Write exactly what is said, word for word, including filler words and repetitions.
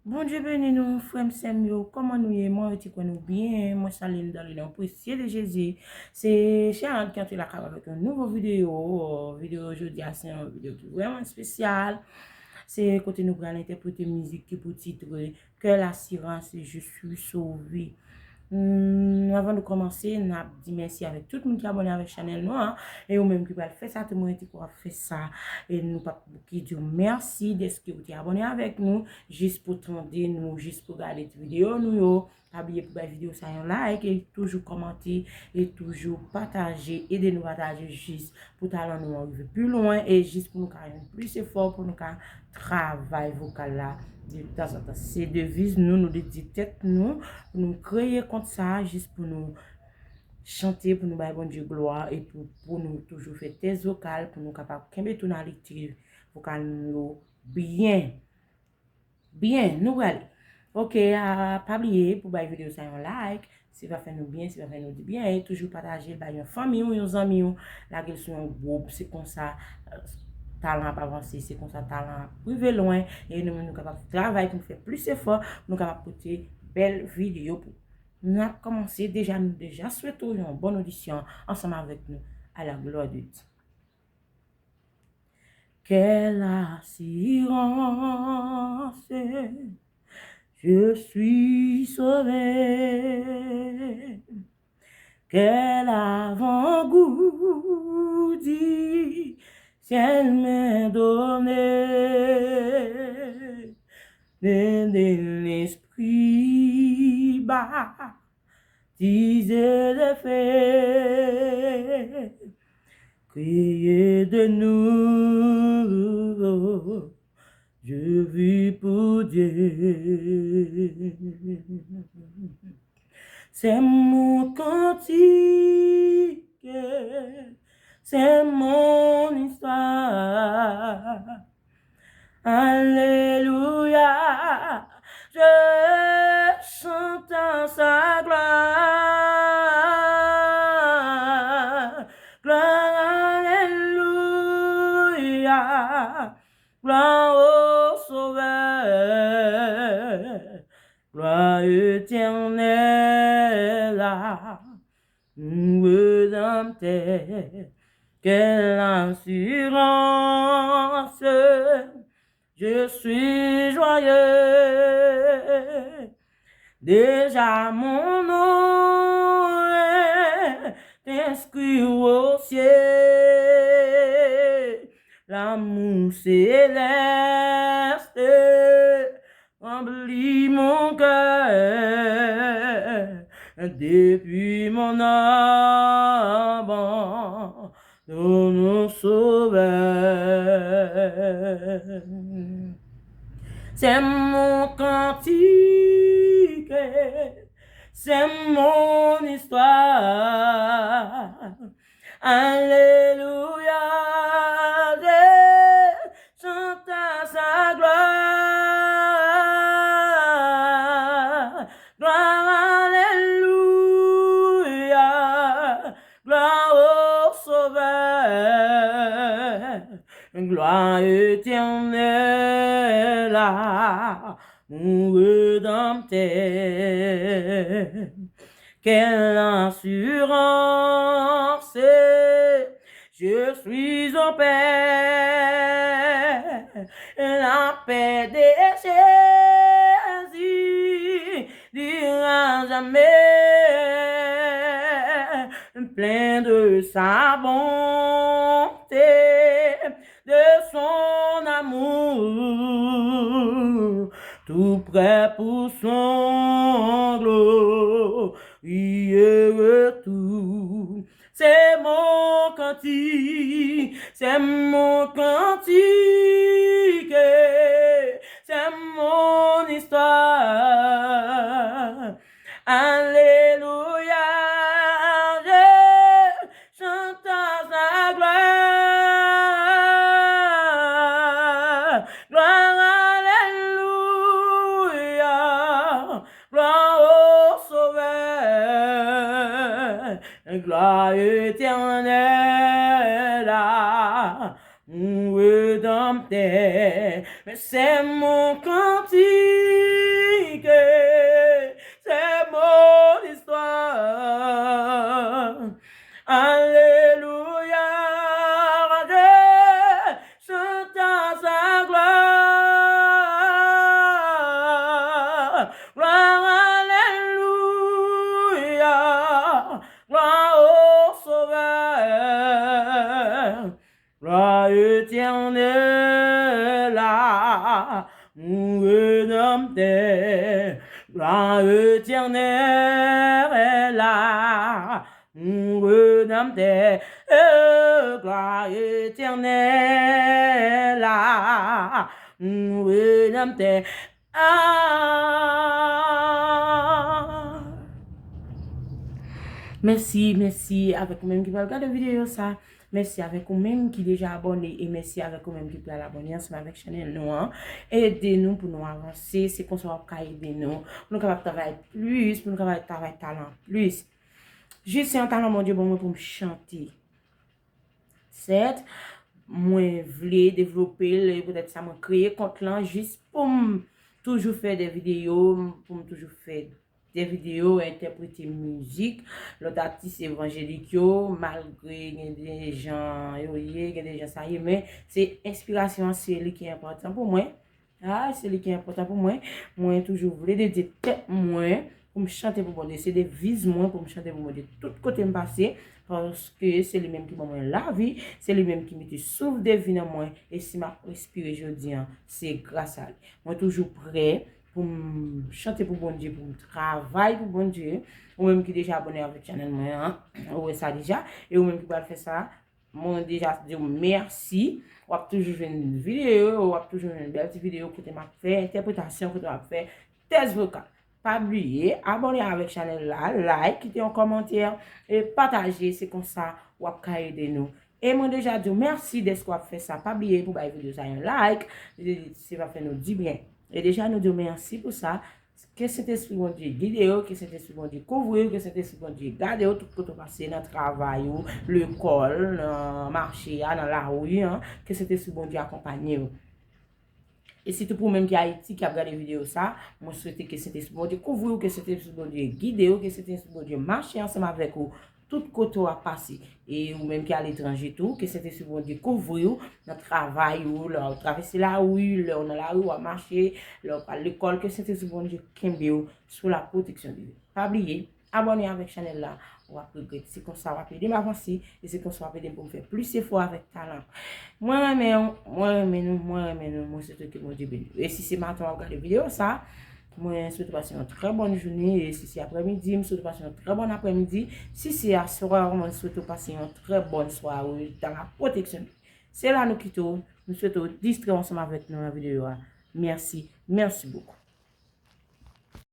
Bondye beni nou, frè m, sè m yo. Kòman nou ye? Mwen rete kwè nou byen. Mwen salye nou dans le nom précieux de Jésus. Se Charante ki antre lakay ou avèk yon nouvo videyo. Videyo jodi a, se yon videyo ki vrèman espesyal. Se kote nou pral entèprete mizik ki pou titre Quelle assurance, je suis sauvé. Hmm, anvan nou kòmanse, n ap di mèsi avèk tout moun ki abòne avèk chanèl nou an. E ou menm ki pral fè sa tou, mwen rete kwè w ap fè sa. E nou p ap bouke di w mèsi dèske ou te abòne avèk nou, jis pou tande nou, jis pou gade ti videyo nou yo. Pa bliye pou bay videyo sa yon like e toujou kòmante e toujou pataje. Ede nou pataje jis pou talan nou an rive pi lwen e jis pou nou ka jwenn plis efò, pou nou ka travay vokal la de tanzantan. Se deviz nou, nou te di tèt nou, pou nou kreye kont sa a, jis pou nou chante, pou nou bay Bondye glwa e pou, pou nou toujou fè tès vokal, pou nou kapab kenbe tonalite vokal nou yo byen. Byen, nou prale. Ok, a, pa bliye pou bay videyo sa yon like. Si pa fè nou byen, si pa fè nou di byen, e toujou pataje l bay yon fanmi w, yon zanmi w. Lage l sou yon gwoup, se konsa, eh, talan ap avanse, se konsa talan ap rive lwen. E nou menm nou kapab travay pou nou fè plis efò, pou nou kapab pote bèl videyo pou nou. N ap kòmanse deja, nou deja swete w yon bòn odisyon ansanm avèk nou. À la gloire de Dieu. Quelle assurance, je suis sauvé. Quel avant-goût du ciel m'est donné. De, de l'esprit bas disait de fait, crier de nouveau, je vis pour Dieu. C'est mon cantique, c'est mon histoire. Alléluia, je chante à sa gloire. Gloire, alléluia, gloire au Sauveur, gloire éternelle à mon Rédempteur. Quelle assurance, je suis joyeux. Déjà mon nom est inscrit au ciel. L'amour céleste remplit mon cœur depuis mon abandon au Sauveur. C'est mon cantique, c'est mon histoire. Alléluia, je chante à sa gloire. Gloire, alléluia, gloire au Sauveur, gloire éternelle à mon Rédempteur. Quelle assurance, je suis en paix, la paix de Jésus durera jamais, plein de sa bonté, de son amour, tout prêt pour son glorieux retour. C'est mon cantique, c'est mon cantique, c'est mon histoire. Alléluia, je chante à sa gloire. Gloire, alléluia, gloire au Sauveur, gloire éternelle à mon Rédempteur. C'est mon cantique, Rédempteur, gloire éternelle à nous, Rédempteur, euh, gloire éternelle à nous, Rédempteur. Ah. Mèsi, mèsi avèk ou menm ki pral gade videyo sa. Mèsi avèk ou menm ki deja abòne e mèsi avèk ou menm ki pral abòne ansanm avèk chanèl nou an. Ede nou pou nou avanse, se konsa w ap ka ede nou. Pou nou kapab travay plis, pou nou kapab travay talan plis. Jis se yon talan Bondye ban mwen pou m chante. Sèt, mwen vle devlope l, e poutèt sa mwen kreye kont lan jis pou m toujou fè de videyo, pou m toujou fè de videyo, entèprete mizik lòt atis evanjelik yo, malgre gen de jan yo ye, gen de jan sa ye, men se enspirasyon an, se li ki enpòtan pou mwen. Ah, se li ki enpòtan pou mwen. Mwen toujou vle dedye tèt mwen pou m chante pou Bondye. Se deviz mwen pou m chante pou Bondye tout kote m pase, paske se li menm ki ban mwen lavi, se li menm ki mete souf de vi nan mwen, e si m ap respire jodi an, se gras a li. Mwen toujou prè pou m chante pou Bondye, pou m travay pou Bondye. Ou menm ki deja abòne avèk chanèl mwen an, ou wè sa deja, e ou menm ki pral fè sa, mwen deja di w mèsi. W ap toujou jwenn videyo, w ap toujou jwenn bèl ti videyo kote m ap fè entèpretasyon, kote m ap fè tès vokal. Pa bliye abòne avèk chanèl la, like, kite yon kòmantè e pataje, se konsa w ap ka ede nou. E mwen deja di w mèsi dèske w ap fè sa. Pa bliye pou bay videyo sa yon like, se va fè nou dibyen. E deja nou di w mèsi pou sa. Ke Sentespri Bondye gide w, ke Sentespri Bondye kouvri w, ke Sentespri Bondye gade w tout kote w pase, nan travay ou, lekòl, nan mache a, nan lari an, ke Sentespri Bondye akonpanye w. E sitou pou ou menm ki Ayiti, ki ap gade videyo sa, mwen swete ke Sentespri Bondye kouvri w, ke Sentespri Bondye gide w, ke Sentespri Bondye mache ansanm avèk ou tout kote w ap pase. E ou menm ki aletranje tou, ke Sentespri Bondye kouvri w nan travay ou, lè w travèse lari, lè w nan lari w ap mache, lè w pral lekòl, ke Sentespri Bondye kenbe w sou la pwoteksyon divin. Pa bliye, abòne avèk chanèl la, w ap regrèt. Se konsa w ap ede m avanse, e se konsa w ap ede m pou m fè plis efò avèk talan. Mwen renmen w, mwen renmen nou, mwen renmen nou, mwen swete ke Bondye beni w. E si se maten w ap gade videyo sa, mwen swete w pase yon trè bòn jounen, e si se aprèmidi, m swete w pase yon trè bòn aprèmidi. Si se aswè, mwen swete w pase yon trè bòn sware dans la protection. Se la nou kite w, m swete w distrè ansanm avèk nou nan videyo a. Mèsi, mèsi bokou.